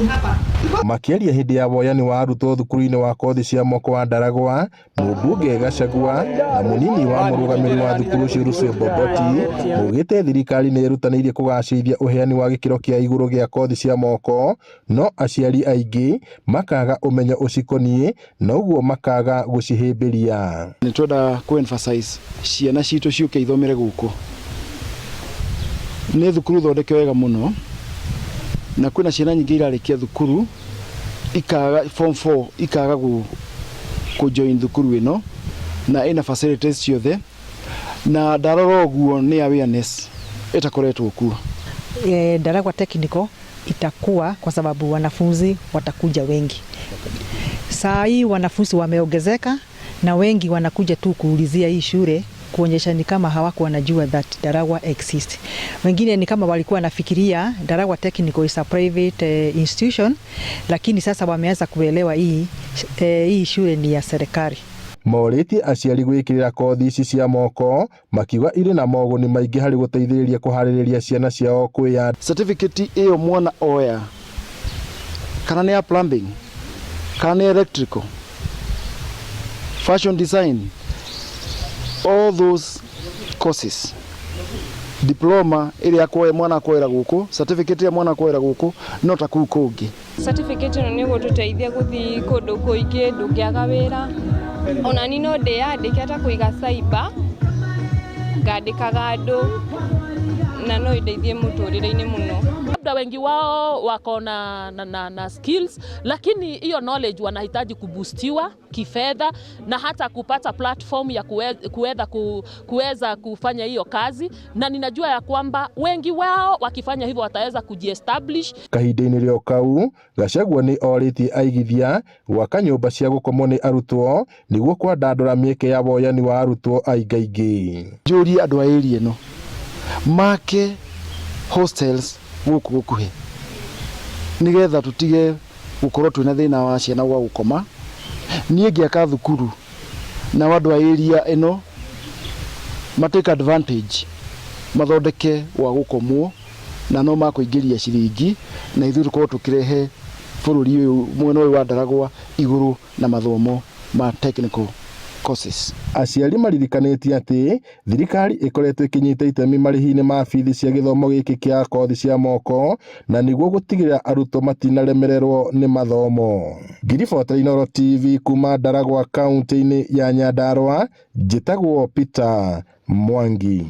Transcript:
Hapa. Makĩaria hĩndĩ ya woyani wa arutwo thukuru-inĩ wa kothi cia moko wa Ndaragwa, mũmbunge Gachagua na mũnini wa mũrũgamĩrĩri wa thukuru ũcio Lucille Mboboti maugĩte thirikari nĩ ĩrutanĩirie kũgacĩrithia ũheani wa gĩkĩro kĩa igũrũ gĩa kothi cia moko, no aciari aingĩ makaga ũmenyo ũcikoniĩ na ũguo makaga gũcihĩmbĩria. Nĩ twenda kũ emphasize ciana citũ ciũke ithomere gũkũ. Nĩ thukuru thondeke wega mũno na kwĩna ciana nyingĩ irarĩkia thukuru ikaga form 4 ikaga kũ join thukuru ĩno na ĩna facilities ciothe, na ndarora ũguo nĩ awareness ĩtakoretwo kuo. Ndaragwa Technical itakuwa kwa sababu wanafunzi watakuja wengi. Saa hii wanafunzi wameongezeka na wengi wanakuja tu kuulizia hii shule, kuonyesha ni kama hawakuwa wanajua that Ndaragwa exist. Wengine ni kama walikuwa wanafikiria Ndaragwa Technical is a private institution, lakini sasa wameanza kuelewa hii shule ni ya serikali. Morĩtie aciari gwĩkĩrĩra kothi ici cia moko, makiuga irĩ na moguni maingĩ harĩ gũteithĩrĩria kũharĩrĩria ciana ciao kwĩyandĩka. Certificate ĩyo mwana oya, kana nĩ ya plumbing, kana nĩ electrical, fashion design, all those courses, diploma ĩrĩa akwoya, mwana akwoera gũkũ, certificate ĩrĩa mwana akwoera gũkũ no ta kũu kũngĩ. Certificate ĩno nĩ ĩgũtũteithia gũthiĩ kũndũ kũingĩ, ndũngĩaga wĩra. Ona niĩ no ndĩyandĩke ta kũiga cyber, ngandĩkaga andũ na no ĩndeithie mũtũrĩre-inĩ mũno. Labda wengi wao wako na skills, lakini hiyo knowledge wanahitaji kuboostiwa kifedha na hata kupata platform ya kuweza kufanya hiyo kazi, na ninajua ya kwamba wengi wao wakifanya hivyo wataweza kujiestablish. Kahinda-inĩ rĩo kau, Gachagua nĩ orĩtie aigithia gwaka nyũmba cia gũkomwo nĩ arutwo nĩguo kwandandũra mĩeke ya woyani wa arutwo aingaingĩ. Njũrie andũ a area ĩno make hostels gũkũ gũkuhĩ, nĩgetha tũtige gũkorwo twĩna thĩna wa ciana gwa gũkoma. Niĩ ngĩaka thukuru nao andũ a area ĩno ma take advantage, mathondeke gwa gũkomwo na no makũingĩria ciringi, na ithuĩ tũkorwo tũkĩrehe bũrũri ũyũ, mwena ũyũ wa Ndaragwa igũrũ na mathomo ma technical courses. Aciari maririkanĩtie atĩ thirikari ĩkoretwo ĩkĩnyita itemi marĩhi-inĩ ma bithi cia gĩthomo gĩkĩ kĩa kothi cia moko na nĩguo gũtigĩrĩra arutwo matinaremererwo nĩ mathomo. Ngiribota Inooro TV kuma Ndaragwa, kaunti-inĩ ya Nyandarua, njĩtagwo Peter Mwangi.